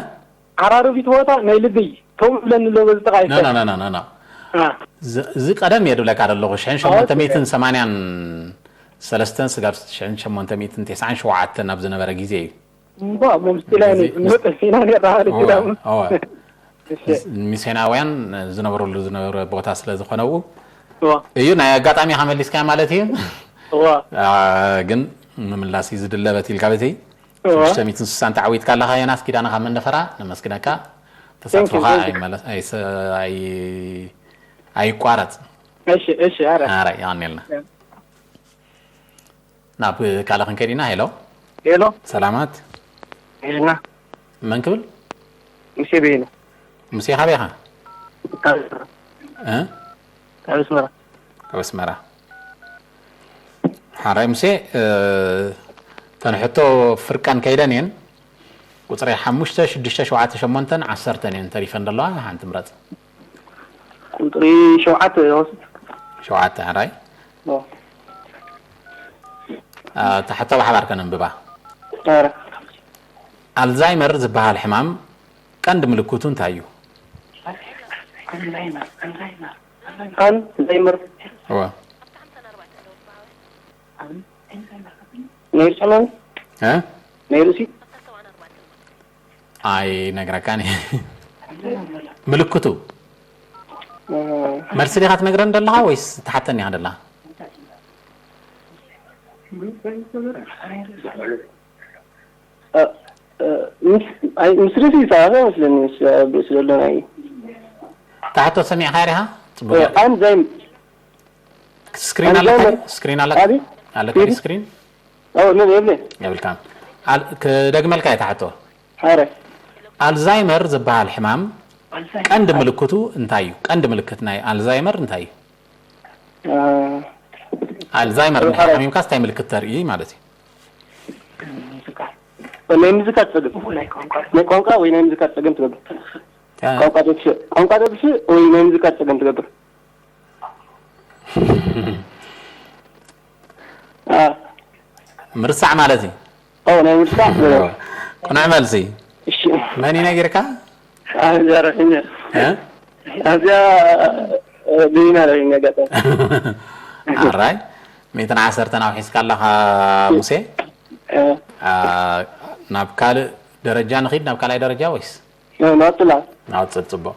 ዓራርቢት ቦታ ናይ ልቢ እዩ። ከምኡ ይብለኒ ኣሎ በዚ ጥቓይ ኖ፣ ኖ፣ ኖ፣ ኖ፣ ኖ፣ ኖ። አ፣ ዝ-፣ እዚ ቀደም እየ ድብለካ ዘለኹ፣ ሽሕን ሸሞንተ ሚእትን ሰማንያን ሰለስተን ስጋብ ሽሕን ሸሞንተ ሚእትን ተስዓን ሸውዓተን ኣብ ዝነበረ ግዜ እዩ። እምባ፣ እሞ ምስቲ ላይ እዚ ንወጥ ሲና ነራ ማለት እዩ። እወ፣ ዳሙ። እወ። እሺ። ሚስዮናውያን ዝነበሩሉ ዝነበረ ቦታ ስለ ዝኾነ፣ እው እወ። እዩ። ናይ ኣጋጣሚ ከመሊስካ ማለት እዩ። እወ። አ፣ ግን ምምላስ እዩ ዝድለ በቲ ኢልካ በቲ እወ። ሽዱሽተ ሚእትን ስሳን ተዓዊትካ ኣለኻ። ዮናስ ኪዳነ ካብ መንደፈራ ነመስግነካ። ተሳትፎኻ Thank you, thank you. ኣይመለስ-፣ ኣይሰ-፣ ኣይ-፣ ኣይቋረጽ። እሺ፣ እሺ፣ ኣረ። ኣረ፣ የቐንየልና። ናብ ካልእ ክንከይድ ኢና። ሄሎ። ሄሎ። ሰላማት። ሄልና። መን ክብል? ሙሴ በየነ። ሙሴ፣ ካበይ ኢኻ? ካብ ኣስመራ። እ? ካብ ኣስመራ። ካብ ኣስመራ። ሓራይ ሙሴ፣ እ፣ እተን ሕቶ ፍርቀን ከይደን እየን። ቁጽሪ ሓሙሽተ፣ ሽዱሽተ፣ ሸውዓተ፣ ሸሞንተን ዓሰርተን እየን ተሪፈን ዘለዋ። ሓንቲ ምረጽ። ቁጽሪ ሸውዓተ ይወስድ። ሸውዓተ፣ ሓራይ። ኦ። እ፣ እታ ሕቶ ብሓባር ከነንብባ። ኣረ። ኣልዛይመር ዝበሃል ሕማም ቀንዲ ምልክቱ እንታይ እዩ? ኣልዛይመር። እወ። ናይ ርእሲ ሕማም? እ? ናይ ርእሲ? ኣይነግረካን እየ። ምልክቱ? እ፣ መልሲ ዲኻ ትነግረን ዘለኻ ወይስ ትሓተኒ ኢኻ ዘለኻ? እ፣ እ፣ ምስ፣ ኣይ፣ ምስ ርእሲ ይሰራረዕ መስለኒ፣ ምስ፣ ኣብ ርእሲ ዘሎ ናይ እታ ሕቶ ሰሚዕካያ ዲኻ? ጽቡቕ። እ፣ ኣልዛይም-፣ ስክሪን ኣለካ? ኣልዛይመር። ስክሪን ኣለካ? ኣቤት? ኣለካ ስክሪን? ስክሪን? ኣዎ፣ ምን የብለይ? የብልካን። ኣል-፣ ክደግመልካ እየ እታ ሕቶ። ሓረ። ኣልዛይመር ዝበሃል ሕማም ቀንዲ ምልክቱ እንታይ እዩ? ቀንዲ ምልክት ናይ ኣልዛይመር እንታይ እዩ? ኣልዛይመር እንድሕር ሓሚምካስ እንታይ ምልክት ተርኢ ማለት እዩ? ናይ ምዝካር ጸገም፣ ናይ ቋንቋ ወይ ናይ ምዝካር ጸገም ትገብር። ቋንቋ ተጥፍእ፣ ቋንቋ ተጥፍእ ወይ ናይ ምዝካር ጸገም ትገብር። ምርሳዕ ማለት እዩ። ኦ ናይ ምርሳዕ። ቅኑዕ መልሲ። እሺ መን እዩ ነጊርካ? ኣብዚያ ረኺኛ እ? ኣብዚያ ብይና ረኺኛ ገጠ ኣራይ ሚእትን ዓሰርተን ኣውሒስካ ኣለኻ ሙሴ። አ፣ ናብ ካልእ ደረጃ ንኺድ፣ ናብ ካልኣይ ደረጃ ወይስ? ናጥላ ናውፅል። ፅቡቅ።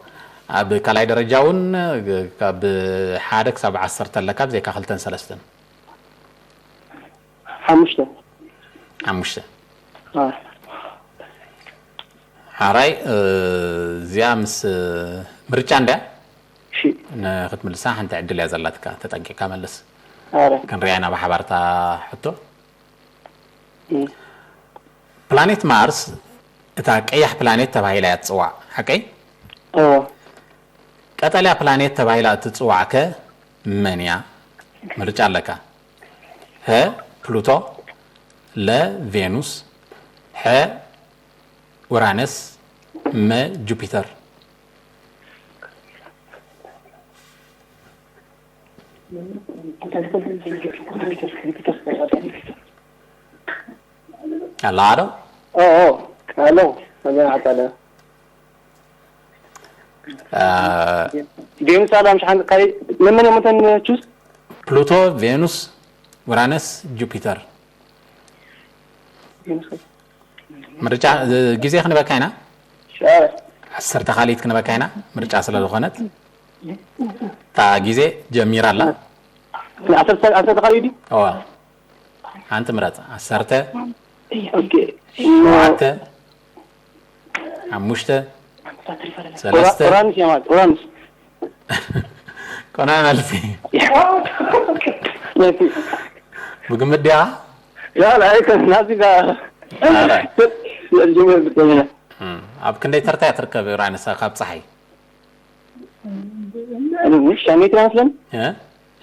ኣብ ካልኣይ ደረጃ እውን ካብ ሓደ ክሳብ ዓሰርተ ኣለካ፣ ብዘይካ ክልተን ሰለስተን። ሓሙሽተ ሓሙሽተ። ሓራይ እዚኣ ምስ ምርጫ እንድያ እሺ ንክትምልሳ ሓንቲ ዕድል እያ ዘላትካ። ተጠንቂቕካ መልስ። ኣረ ክንሪኣ ኢና ብሓባርታ ሕቶ። እም። ፕላኔት ማርስ እታ ቀያሕ ፕላኔት ተባሂላ እያ ትፅዋዕ፣ ሓቀይ? እዎ ቀጠልያ ፕላኔት ተባሂላ እትፅዋዕ ከ መን እያ? ምርጫ ኣለካ። ሀ ፕሉቶ፣ ለ ቬኑስ፣ ሐ ኡራነስ፣ መ ጁፒተር። ኣላ ዶ? ኦ ኦ ኣሎ መጀመርያ ኣለ ቬኑስ ኣዳም ሸሓን ካይ መመን እዮም እተን ቹስ ፕሉቶ፣ ቬኑስ፣ ኡራነስ፣ ጁፒተር። ምርጫ ግዜ ክንበካ ኢና። ዓሰርተ ካሊት ክንበካ ኢና፣ ምርጫ ስለ ዝኾነት እታ ግዜ ጀሚራ ኣላ። ዓሰርተ ዓሰርተ ካልእ ድዩ እዋ ሓንቲ ምረፅ። ዓሰርተ፣ ኦኬ ሸውዓተ፣ ሓሙሽተ፣ ሰለስተ። ኡራንስ እያ ማለት ኡራንስ ቆና መልሲ። ነቲ ብግምት ድያ? ያ ላይከ ናዚ ጋር ኣራይ። ጀመር ብትኛ እም፣ ኣብ ክንደይ ተርታ እያ ትርከብ ዩራንስ ካብ ፀሓይ? ሻሜት ይመስለን እ?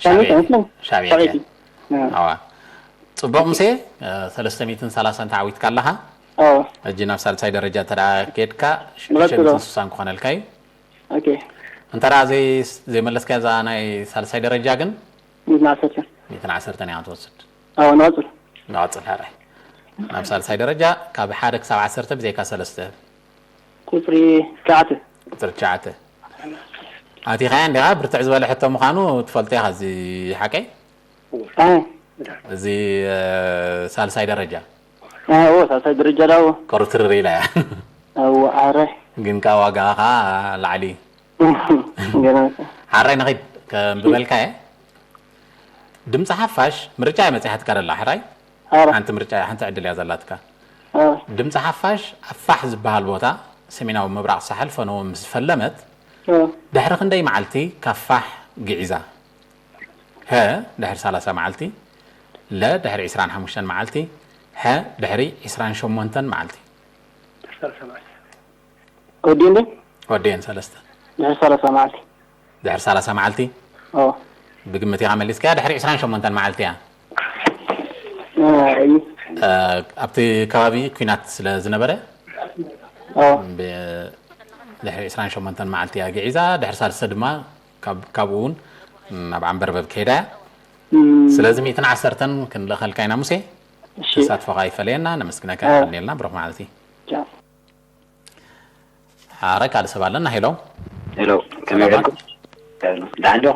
ሻሜት ሻቤት። ይመስለን ሻቤት ሻሜት እያ። ኣዋ። ፅቡቅ ሙሴ፣ እ፣ ሰለስተ ሚእትን ሰላሳን ተዓዊትካ ኣለኻ። ኣዎ ሕጂ ናብ ሳልሳይ ደረጃ እንተ ደኣ ከድካ ሽ- ንቐጽሎ። ሸሚትን ስሳን ክኾነልካ እዩ። ኦኬ እንተ ደኣ ዘይ- ዘይመለስካያ እዛ ናይ ሳልሳይ ደረጃ ግን ሚእትን ዓሰርተ ሚእትን ዓሰርተን እያ ክትወስድ። ኣዎ ንቐጽል ንቐጽል ሕራይ። ናብ ሳልሳይ ደረጃ ካብ ሓደ ክሳብ ዓሰርተ ብዘይካ ሰለስተ ቁጽሪ ትሽዓተ ቁጽሪ ትሽዓተ ኣቲኻያ እንዲኻ። ብርትዕ ዝበለ ሕቶ ምዃኑ ትፈልጦ ኢኻ። እዚ ሓቀይ ኣዎ እዚ እ፣ ሳልሳይ ደረጃ ኣዎ ሳልሳይ ደረጃ ዳዎ ቁርትርር ኢላ እያ። ኣዎ ኣረ ግን ካብ ዋጋኻ ላዕሊ። ገና ሓራይ ንኺድ ከንብበልካ እየ። ድምፂ ሓፋሽ ምርጫ እያ መፂሓትካ ደላ ሕራይ። ኣረ ሓንቲ ምርጫ ሓንቲ ዕድል እያ ዘላትካ። ኣረ ድምፂ ሓፋሽ ኣፋሕ ዝበሃል ቦታ ሰሜናዊ ምብራቕ ሳሕል ፈነወ ምስ ፈለመት ኣረ ድሕሪ ክንደይ መዓልቲ ካብ ፋሕ ግዒዛ? ሀ ድሕሪ ሰላሳ መዓልቲ፣ ለ ድሕሪ ዕስራን ሓሙሽተን መዓልቲ፣ ሐ ድሕሪ ዕስራን ሸሞንተን መዓልቲ። ወዲ እንዴ ወዲአን ሰለስተ ድሕሪ ሰላሳ መዓልቲ ድሕሪ ሰላሳ መዓልቲ ኣዎ ብግምት ኢኻ መሊስካያ። ድሕሪ ዕስራን ሸሞንተን መዓልቲ እያ። ኣይ እ፣ ኣብቲ ከባቢ ኲናት ስለ ዝነበረ ኣዎ ብ- ድሕሪ ዕስራን ሸሞንተን መዓልቲ እያ ግዒዛ። ድሕሪ ሳልስተ ድማ ካብ- ካብኡ እውን ናብ ዓንበርበብ ከይዳ እያ። እም፣ ስለዚ ሚእትን ዓሰርተን ክንልእኸልካ ኢና ሙሴ። እሺ ተሳትፎኻ ይፈለየና። ነመስግነካ። ኣዎ። ቀኒልና ብሩኽ መዓልቲ። ቻው ኣረ ካልእ ሰብ ኣለና። ሄሎ ሄሎ ከመይ ሰላም። ገርኩም? ደሓን ዶ?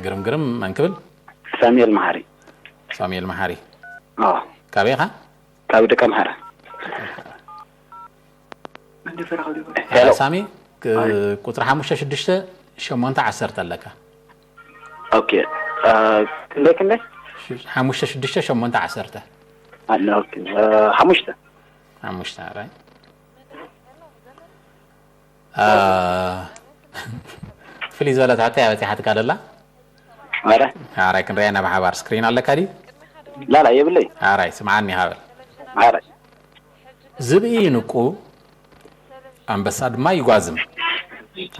ግርም ግርም። መን ክብል? ሳሙኤል መሓሪ። ሳሙኤል መሓሪ። ኣዎ ካበይ ኢኻ? ካብ ደቀ ምሓራ። ኣረ ሳሚ ክ- ቁፅሪ ሓሙሽተ ሽዱሽተ ሸሞንተ ዓሰርተ ኣለካ። ኦኬ እ፣ ክንደይ ክንደይ? ሽ- ሓሙሽተ ሽዱሽተ ሸሞንተ ዓሰርተ ኣነ ኦኬ እ፣ ሓሙሽተ። ሓሙሽተ ኣራይ እ፣ ፍልይ ዝበለት ሕቶ እያ በፂሓትካ ደላ። ኣረ ኣራይ ክንሪኣ ኢና ብሓባር። ስክሪን ኣለካ ድዩ? ላላ የብለይ። ኣራይ ስምዓኒ ሃበል። ኣረ ዝብኢ ይንቁ፣ ኣንበሳ ድማ ይጓዝም።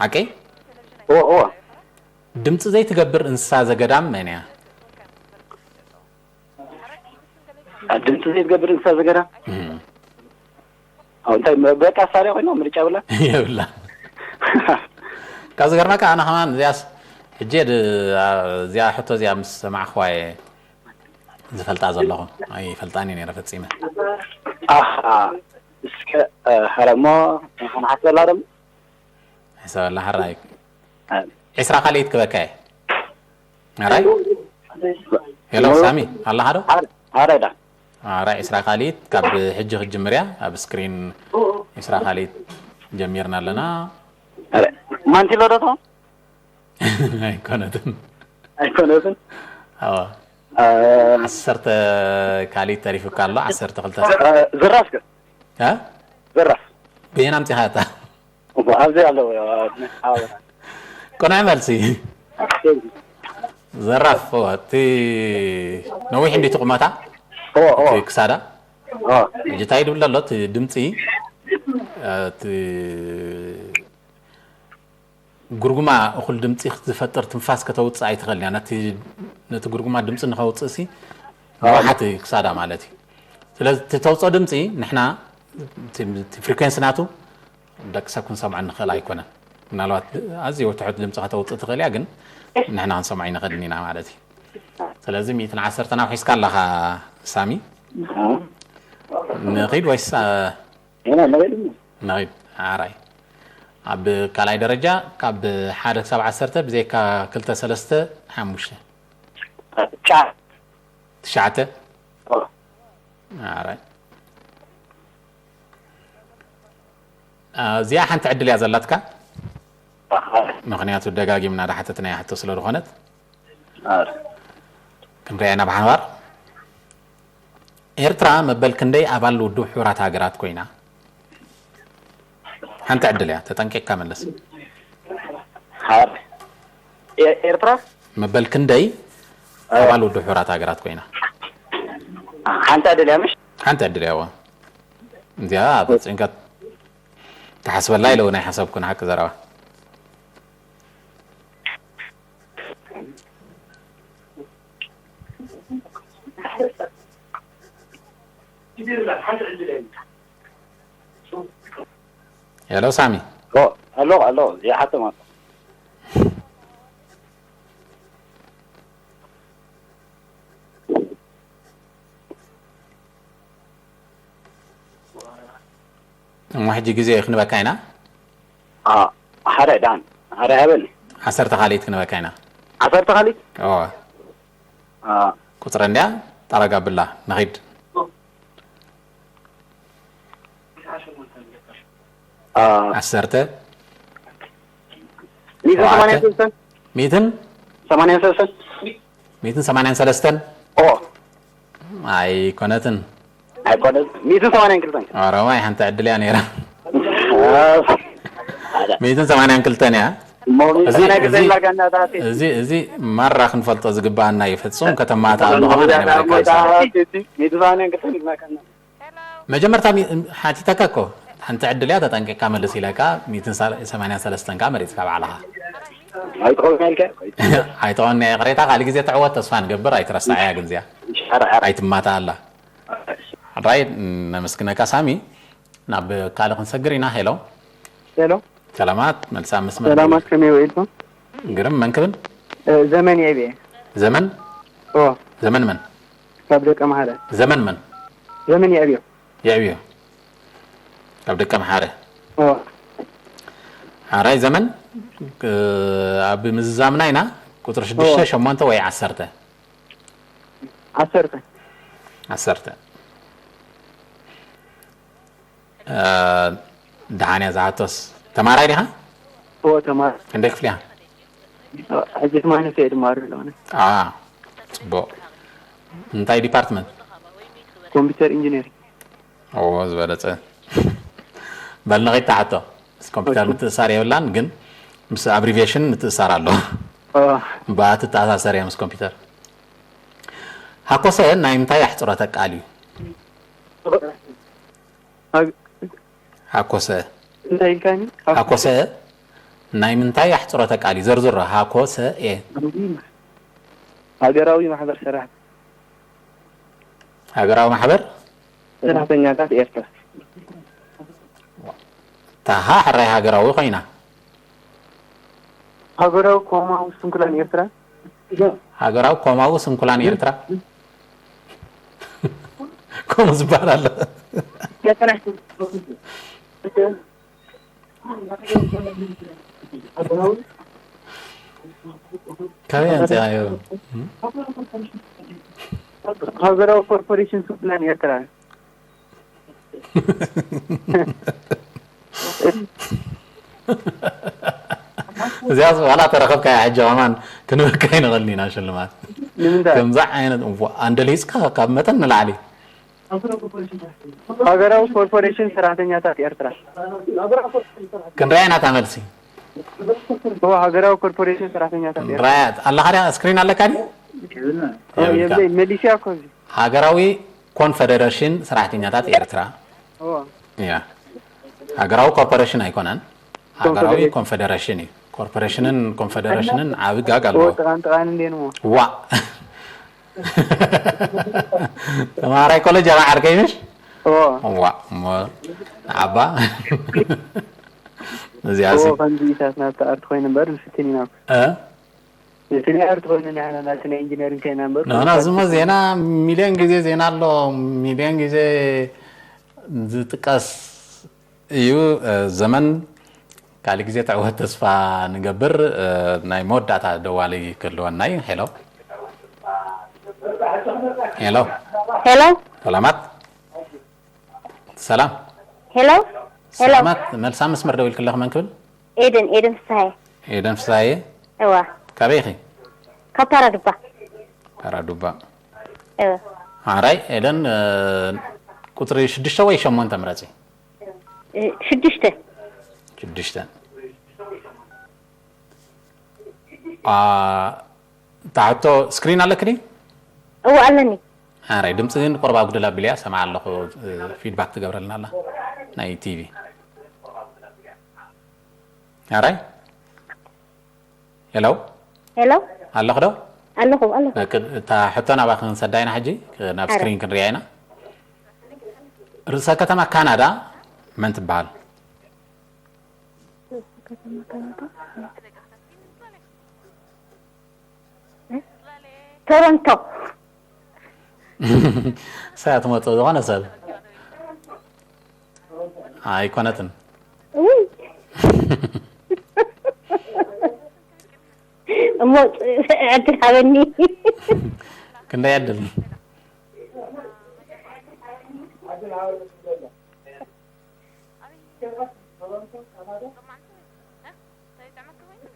ሓቀይ? እዎ እዎ። ድምፂ ዘይትገብር እንስሳ ዘገዳም መን እያ? ድምፂ ዘይትገብር እንስሳ ዘገዳም? ኣብ እንታይ በቃ ሳርያ ኮይና ምርጫ ብላ? የብላ። ካብ ዝገርመካ ኣነ ከማን እዚኣስ ሕጂ እየ ድ- እዚኣ ሕቶ እዚኣ ምስ ሰማዕኽዋ እየ ዝፈልጣ ዘለኹ። ኣይፈልጣን እየ ነይረ ፈጺመ። ኣሃ። እስከ፣ እ፣ ኸረ እሞ፣ ኸነሓስበላ ደሞ? ሕሰበላ፣ ሕራይ። እ። ዒስራ ካልኢት ክበካ እየ። ሕራይ? ሄሎ፣ ሳሚ፣ ኣለኻ ዶ? ኣረ፣ ኣረ፣ ዳ። ሕራይ፣ ዒስራ ካልኢት ካብ ሕጂ ክትጅምር እያ። ኣብ ስክሪን ዒስራ ካልኢት ጀሚርና ኣለና። ኣረ፣ ማንቲሎ ዶ ትኾን? ኣይኮነትን። ኣይኮነትን? ኣዋ። እ፣ ዓሰርተ ካልኢት ተሪፉካ ኣሎ፣ ዓሰርተ ክልተ። እ፣ ዝራፍ ከ? እ? ዝራፍ። በየን ኣምጺኻታ? እሞ ኣብዚ ኣለዉ፣ ኣብ፣ ኣብ ቅኑዕ መልሲ። ዘራፍ፣ እዎ፣ እቲ ነዊሕ እንዲቲ ቁመታ? እዎ፣ እዎ። እቲ ክሳዳ? እዎ። ሕጂ እንታይ ይብል ኣሎ? እቲ ድምፂ፣ እቲ ጉርጉማ እኹል ድምፂ ዝፈጥር ትንፋስ ከተውፅእ ኣይትኽእልን እያ። ነቲ፣ ነቲ ጉርጉማ ድምፂ ንኸውፅእ ሲ፣ ነዋሓት ክሳዳ ማለት እዩ። ስለዚ እቲ ተውፅኦ ድምፂ ንሕና እቲ፣ እቲ ፍሪኩዌንሲ ናቱ ደቂ ሰብ ክንሰምዖ ንኽእል ኣይኮነን። ምናልባት ኣዝዩ ትሑት ድምፂ ከተውፅእ ትኽእል እያ፣ ግን ንሕና ክንሰምዖ ኣይንኽእልን ኢና ማለት እዩ። ስለዚ ሚእትን ዓሰርተን ኣውሒስካ ኣለኻ ሳሚ። ንኺድ ወይስ፣ አ፣ ኢና ንሪኢ። ንኺድ። ኣራይ። ኣብ ካልኣይ ደረጃ ካብ ሓደ ክሳብ ዓሰርተ ብዘይካ ክልተ፣ ሰለስተ፣ ሓሙሽተ። ትሽዓተ። ትሽዓተ? ኦ። ኣራይ። አ፣ እዚኣ ሓንቲ ዕድል እያ ዘላትካ። ኣሃ። ምኽንያቱ ደጋጊምና ዳሓተትናያ ሕቶ ስለ ዝኾነት። ኣረ። ክንሪኣ ኢና ብሓባር። ኤርትራ መበል ክንደይ ኣባል ውድብ ሕቡራት ሃገራት ኮይና? ሓንቲ ዕድል እያ፣ ተጠንቂቕካ መልስ። ሓ-፣ ኤ-፣ ኤርትራ? መበል ክንደይ ኣዎ። ኣባል ውድብ ሕቡራት ሃገራት ኮይና? ሓንቲ ዕድል እያ፣ ምሽ? ሓንቲ ዕድል እያ፣ እዋ። እዚኣ ኣብ ጭንቀት ትሓስበላ ኢለ እውን ኣይሓሰብኩን፣ ሓቂ ዘረባ። ሄሎ ሳሚ። ኦ፣ ኣሎ፣ ኣሎ፣ ይሓቶም ኣሎ። እሞ ሕጂ ግዜ ክንበካ ኢና። ኣ፣ ሓደ ዳን፣ ሓደ ሃበኒ። ዓሰርተ ካልኢት ክንበካ ኢና። ዓሰርተ ካልኢት? ኦ። ኣ። ቁጽሪ እንድያ፣ ጠረግ ኣብላ፣ ንኺድ። ኣ። ዓሰርተ። ሚእትን ሸውዓተ። ሰማንያን ሰለስተን። ሚእትን? ሰማንያን ሰለስተን። ሚእትን ሰማንያን ሰለስተን? ኦ። ኣይኮነትን። ኣይኮነትን። ሚእትን ሰማንያን ክልተን። ኦሮማይ ሓንቲ ዕድል እያ ነይራ። አ፣ ሓደ። ሚእትን ሰማንያን ክልተን እያ። እሞ ሚእትን እዚ፣ ሰማንያን ክልተን እዚ፣ ኢልናካ እናታቲ። እዚ፣ እዚ ማራ ክንፈልጦ ዝግባኣና እዩ። ፍጹም ከተማታ ኣሎ ኸማን ኣይነበረካን። ሚእትን ሰማንያን ክልተን ኢልናካ እና። መጀመርታ ሚ-፣ ሓቲተካ እኮ፣ ሓንቲ ዕድል እያ፣ ተጠንቂቕካ መልስ ኢለካ፣ ሚእትን ሰማንያን ሰለስተን ከኣ መሪጽካ ባዕልኻ። ኣይትኸውን ኢልካ? ኣይትኸውን እያ፣ ይቕሬታ፣ ካልእ ግዜ ትዕወት ተስፋ ንገብር፣ ኣይትረስዓያ ግን እዚኣ። ሕራይ፣ ሕራይ። ኣይትማታእ ኣላ። ሕራይ፣ ነመስግነካ ሳሚ። ናብ ካልእ ክንሰግር ኢና። ሄሎ። ሄሎ። ሰላማት፣ መልሳ መስመር ሰላማት፣ ደውል። ከመይ ውዒልኩም? ግርም፣ መን ክብል? እ፣ ዘመን የዕብየ። ዘመን? ኦ። ዘመን መን? ካብ ደቀ መሓረ። ዘመን መን? ዘመን የዕብዮ። የዕብዮ። ካብ ደቀ መሓረ። ኦ። ሓራይ ዘመን፣ እ፣ ኣብ ምዝዛምና ኢና፣ ቁጽሪ ሽዱሽተ፣ ኦ። ሸሞንተ ወይ ዓሰርተ? ዓሰርተ። ዓሰርተ። እ፣ ደሓን እያ ዝሓቶስ። ተማራይ ዲኻ? እዎ፣ ተማሪ። ክንደይ ክፍሊ እያ? ሕጂ ትማሊ እየ ድማሪ ኣለኹ። ኣ፣ ጽቡቕ። እንታይ ዲፓርትመንት? ኮምፒውተር ኢንጂነሪንግ። እዎ፣ ዝበለጸ። በል ንኺድ እታ ሕቶ። ምስ ኮምፒውተር ኦኬ። ምትእሳር የብላን፣ ግን ምስ ኣብሪቬሽን ምትእሳር ኣሎ። ኦ። ብኣ ትተኣሳሰር እያ ምስ ኮምፒውተር። ሃኮሰ ናይ ምንታይ ኣሕጽሮተ ቃል እዩ? ሃግ-፣ ሃኮሰ። እንታይ ኢልካኒ? ሃኮሰ ናይ ምንታይ ኣሕጽሮተ ቃል እዩ? ዘርዝሮ። ሃኮ ሰ ኤ። ሃገራዊ ማሕበር ሰራሕ ሃገራዊ ማሕበር ሰራሕተኛታት ኤርትራ። ታሃ ሕራይ ሃገራዊ ኮይና። ሃገራዊ ኮማዊ ስንኩላን ኤርትራ። ሃገራዊ ኮማዊ ስንኩላን ኤርትራ። ከምኡ ዝበሃል ኣሎ። ካበይ ኣምፂኣዮ? ሃገራዊ ኮርፖሬሽን ስንኩላን ኤርትራ። እዚኣስ ዋላ ተረኸብካያ ሕጂ ከማን ክንበካ ኣይንኽእልን ኢና ሽልማት። ንምንታይ? ከምዛ ዓይነት እዋ፣ ኣንደሊፅካ ካብ መጠን ንላዕሊ። ሃገራዊ ኮርፖሬሽን ሰራሕተኛታት ኤርትራ። ክንሪኣ ኢና እታ መልሲ። እዋ፣ ሃገራዊ ኮርፖሬሽን ሰራሕተኛታት ኤርትራ። ራያት ኣለኻ ድያ? ስክሪን ኣለካ ድዩ? የብለይ፣ መሊስያ እኮ እዚ። ሃገራዊ ኮንፈደረሽን ሰራሕተኛታት ኤርትራ። እዋ። ያ። ሃገራዊ ኮርፖሬሽን ኣይኮነን። ሃገራዊ ኮንፈደሬሽን። ኮንፈደረሽን እዩ። ኮርፖሬሽንን ኮንፈደረሽንን ዓቢ ጋግ ኣለዎ። ጥቓን ጥቓን እንዴ ንሞ። ዋ። ተማሃራይ ኮሌጅ ኣኻ ዓርከይ ምሽ? እዎ። ዋ። እሞ ዓባ። እዚኣ ሲ እዎ፣ ከምዚ ኢሳት ናብቲ ኣርት ኮይኑ እምበር ንፍትን ኢና። እ? ንፍትን ኣርት ኮይኑ ንሕና ናቲ ናይ ኢንጂነሪንግ ከይና እምበር። ናና ዝሞ ዜና ሚልዮን ግዜ ዜና ኣሎ። ሚልዮን ግዜ ዝጥቀስ እዩ። እ፣ ዘመን ካልእ ግዜ ትዕወት ተስፋ ንገብር። እ፣ ናይ መወዳእታ ደዋሊ ክህልወና እዩ። ሄሎ። ሄሎ። ሄሎ። ሰላማት። ሰላም። ሄሎ። ሄሎ። ሰላማት። መልሳ መስመር ደው ኢልክለኽ መን ክብል? ኤደን፣ ኤደን ፍስሃየ። ኤደን ፍስሃየ። እዋ። ካበይ ኢኺ? ካብ ፓራዱባ። ፓራዱባ። እወ። ሓራይ ኤደን፣ እ፣ ቁጽሪ ሽዱሽተ ወይ ሸሞንተ ምረጺ? እ፣ ሽዱሽተ። ሽዱሽተ። አ፣ እታ ሕቶ ስክሪን ኣለክኒ? እወ ኣለኒ። ሓራይ ድምጺ ግን ቁርብ ኣጉድል ኣቢለያ ሰማዕ ኣለኹ፣ እ፣ ፊድባክ ትገብረልና ኣላ ናይ ቲቪ። ሓራይ? ሄሎ? ሄሎ። ኣለኹ ዶ? ኣለኹ፣ ኣለኹ። እ፣ ክ-፣ እታ ሕቶ ናባኺ ክንሰዳ ኢና ሕጂ፣ ክ-፣ ናብ ሓራይ። ስክሪን ክንሪኣ ኢና። ርእሰ ከተማ ካናዳ መን ትበሃል? ቶሮንቶ። ሳያ ትመጽእ ዝኾነ ሰብ ኣይኮነትን። ውይ። እሞ ዕድል ሃበኒ። ክንደይ ዕድል?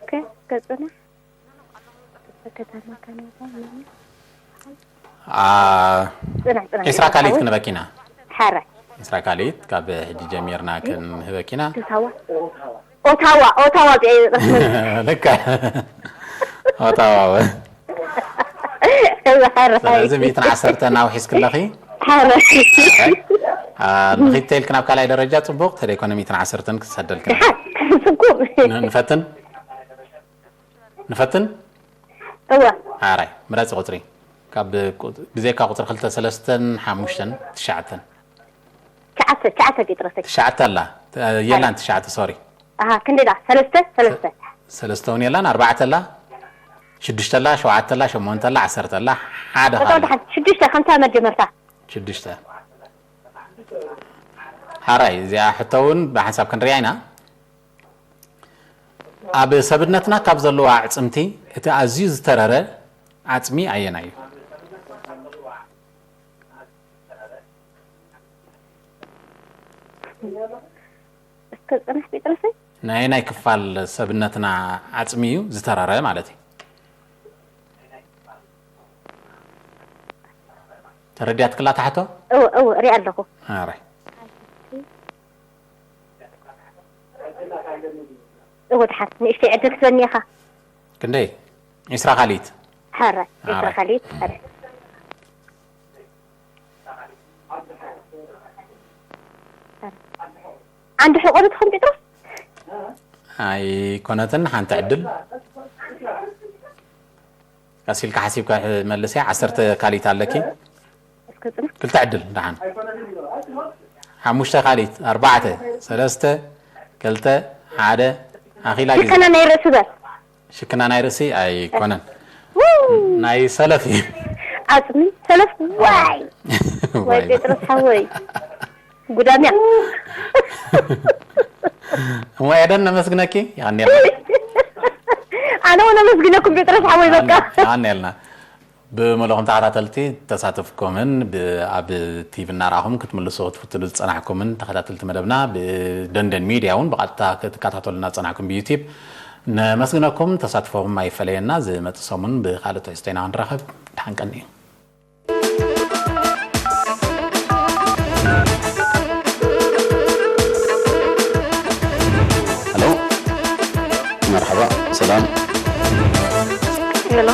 ኦኬ፣ ገጽና። ከተማ ካናዳ ማለት። አ፣ ጽናሕ፣ ጽናሕ፣ ዒስራ ጽናሕ፣ ካልኢት ሓወይ። ክንበኪና። ሓራይ። ዒስራ ካልኢት ካብ ሕጂ ጀሚርና ክንህበኪና። ኦታዋ። ኦታዋ። ኦታዋ፣ ኦታዋ፣ ብኤ-፣ ልካ። ኦታዋ። ሓራይ። ስለዚ ሚእትን ዓሰርተን ኣውሒስክለኺ። ሓራይ። አ፣ ንኺድ ተይልክ ናብ ካልኣይ ደረጃ ጽቡቕ፣ ተደይኮነ ሚእትን ዓሰርተን ክሰደልክና። ደሓን፣ ስኩም። ን-፣ ንፈትን? ንፈትን? እወ። ሓራይ፣ ምረጺ ቁጽሪ። ካብ ቁ-፣ ብዘይካ ቁጽሪ ክልተ፣ ሰለስተን ሓሙሽተን፣ ትሽዓተን። ትሽዓተ፣ ትሽዓተ ጴጥሮሰይ። ትሽዓተ ኣላ። ተ-፣ የላን ትሽዓተ፣ ሶሪ። ኣሃ፣ ክንደይ ደኣ? ሰለስተ፣ ሰለስተ። ሰለስተ እውን የላን፣ ኣርባዕተ ኣላ። ሽዱሽተ ኣላ፣ ሸውዓተ ኣላ፣ ሸሞንተ ኣላ፣ ዓሰርተ ኣላ፣ ሓደ በቃ ካልእ። ደሓን፣ ሽዱሽተ፣ ከምታ መጀመርታ። ሽዱሽተ። ሓራይ፣ እዚኣ ሕቶ እውን ብሓንሳብ ክንሪኣ ኢና። ኣብ ሰብነትና ካብ ዘለዋ ኣዕጽምቲ እቲ ኣዝዩ ዝተረረ ዓጽሚ ኣየናይ እዩ? እስከ ጽናሕ ጴጥሮሰይ። ናይ ናይ ክፋል ሰብነትና ዓጽሚ እዩ ዝተረረ ማለት እዩ። ተረዲኣትክላ እታ ሕቶ? እወ፣ እወ፣ እሪኣ ኣለኹ። ኣራይ። እወ፣ ደሓን፣ ንእሽተይ ዕድል ክበኒ ኢኻ። ክንደይ? ዒስራ ካልኢት። ሓራይ፣ ዒስራ ኣራይ። ካልኢት፣ ሓራይ። ዓንዲ ሕቆ ዶ ትኾን ጴጥሮስ? ኣይኮነትን። ሓንቲ ዕድል ቀስ ኢልካ ሓሲብካ መልስያ። ዓሰርተ ካልኢት ኣለኪ። እስከ ጽና። ክልተ ዕድል ደሓን። ሓሙሽተ ካልኢት። ኣርባዕተ፣ ሰለስተ፣ ክልተ፣ ሓደ። ኣኺላ ግዜ። ሽከና ናይ ርእሲ በል። ሽክና ናይ ርእሲ ኣይኮነን። ናይ ሰለፍ እዩ። ዓጽሚ ሰለፍ። ዋይ ወይ ጴጥሮስ ሓወይ፣ ጉዳምያ። እሞ ኤደን ነመስግነኪ። ይቐንየልና። ኣነ እውን ኣመስግነኩም ጴጥሮስ ሓወይ። በቃ ይቐንየልና። ብመለኹም ተኸታተልቲ ተሳተፍኩምን ብ-፣ ኣብ ቲቪ እናረኣኹም ክትምልሱ ክትፍትሉ ዝጸናሕኩምን ተኸታተልቲ መደብና ብደንደን ሚድያ እውን ብቐጥታ ክትከታተሉና ዝጸናሕኩም ብዩቲብ ነመስግነኩም። ተሳትፎኹም ኣይፈለየና። ዝመጽእ ሰሙን ብኻልእ ትሕዝቶ ኢና ክንራኸብ። ደሓን ቀንዩ። ሄሎ፣ መርሓባ፣ ሰላም። ሄሎ።